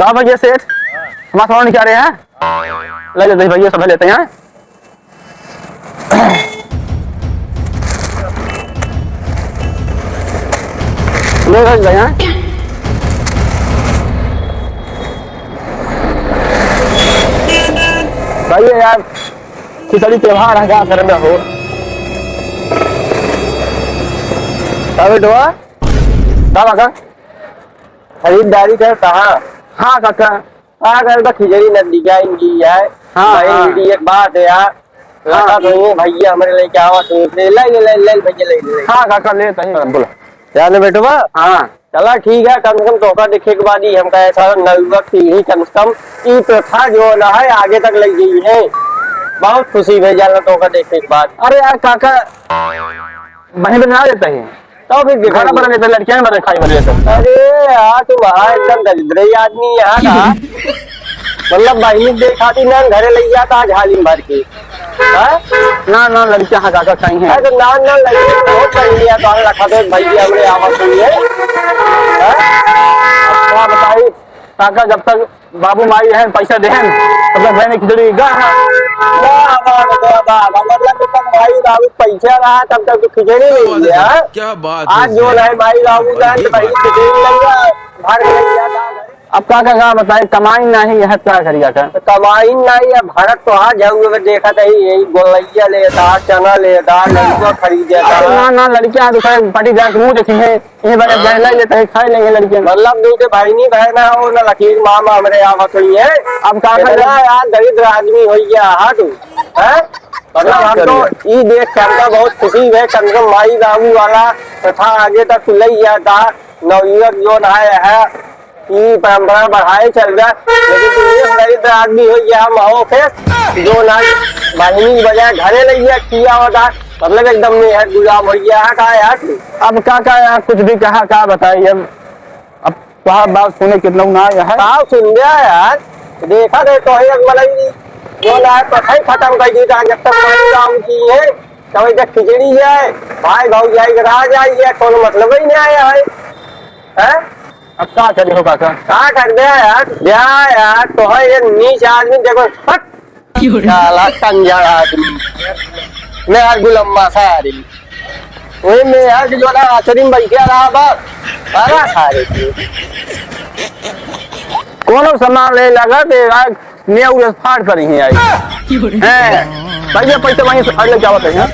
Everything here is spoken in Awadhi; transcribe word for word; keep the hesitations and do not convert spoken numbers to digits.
हाँ भैया सेठ, हमारा सामान क्या रहे हैं? ले लेते हैं भैया, सब लेते हैं। ले भाई, भाई, हाँ? भाई, ये यार, खिचड़ी त्योहार है, क्या करना हो? का बेटवा? का काका? खरीदारी कर कहाँ? हाँ काका। का कर तो खिचड़ी न डिजाइन की है। हाँ, भाई, हाँ। मेरी एक बात है यार। हाँ। लगा तो ये भैया हमरे लेके आवा तो ले, ले, ले, ले, ले, भैया, ले, ले। हाँ काका, ले तही। बोला। क्या ले बेटवा? हाँ। चला ठीक है, कम से कम तोहका देखे के बाद ही हमका ऐसा नौवा पीढ़ी कम से कम ई प्रथा जो ना है आगे तक ले गई है। बहुत खुशी भई जाला तोहका देखे के बाद। अरे यार काका, बहिन बना देता है। तो फिर देखो खाना जी। बना लेता, लड़कियां बना खाई बना लेता। अरे यार, तू वहाँ एकदम दरिद्र ही आदमी यहाँ का। मतलब बहिनी देखा थी ना, घरे ले जाता आज हालिम भर के। हाँ? ना, ना, लड़कियां हाँ काका खाई हैं। अरे तो ना, ना, लड़कियां बहुत बढ़िया, तो रखा दे भैया, हमरे आवाज सुनिए। हाँ? क्या बताई, काका जब तक बाबू माई रहन, पैसा देहन, तब तक बहन खिचड़ी गा। वाह, वाह, वाह, वाह, वाह, मतलब जब तक माई बाबू पैसा रहा, तब तक तो खिचड़ी नहीं क्या बात है, दिया। क्या बात आज है जो सर। नहीं माई बाबू का, तो भाई खिचड़ी लग रहा, भर के लग गया था। अब का, का, का बताए, कमाई नहीं है, का करिया का? तो कमाई नहीं है, भरत तो आज जाऊ, अगर देखा तो यही गोलैया लेता, चना लेता, लड़का खरीद देता। अरे ना, ना, लड़कियां तो खैर पटी जाके मुंह देखी है। ये बड़ा हाँ। जहला लेता है, खाए लेंगे लड़कियां। मतलब, दू के बहिनी बहन हो ना, लकीर मामा हमरे आवत हुई है। अब का इतना करें? यार दरिद्र आदमी हो गया, हाँ तू, हैं? मतलब, हम तो करिए। ई देख के हमका बहुत खुशी है, कम से कम माई बाबू वाला प्रथा आगे तक खुले गया था, नवयुवक जो आए है, ई परंपरा बढ़ाए चल गया, लेकिन तू ये दरिद्र आदमी हो गया, हम हो के जो ना बहिनी की बजाय घरे ले गया, किया होता, मतलब, एकदम में है, गुलाम हो गया है, का यार? अब का, का यार, कुछ भी कहा, का बताई अब, अब कहा बात सुने कितना ना आया है। का सुन गया यार, देखा दे तो है एक मनई जो ना है, पढ़ाई खत्म कर दी था, जब तक माई बाबू की है, तब तक खिचड़ी है, भाई भौजाई के रह जाइए, कोनो मतलब ही नहीं आया है, हैं? अब का करे हो काका? का कर दे यार, जा यार, तो है एक नीच आदमी, देखो, हट। साला कंजर आदमी। मैं यार गुलम्मा सारी। वही मैं यार जो ना आचरी में बैठे रहा बस। साला सारे के। कोनो सामान ले लगा ते आज नेउर फाड़ पर ही आई। हैं? भैया पैसा वहीं से अगले क्या बताइए?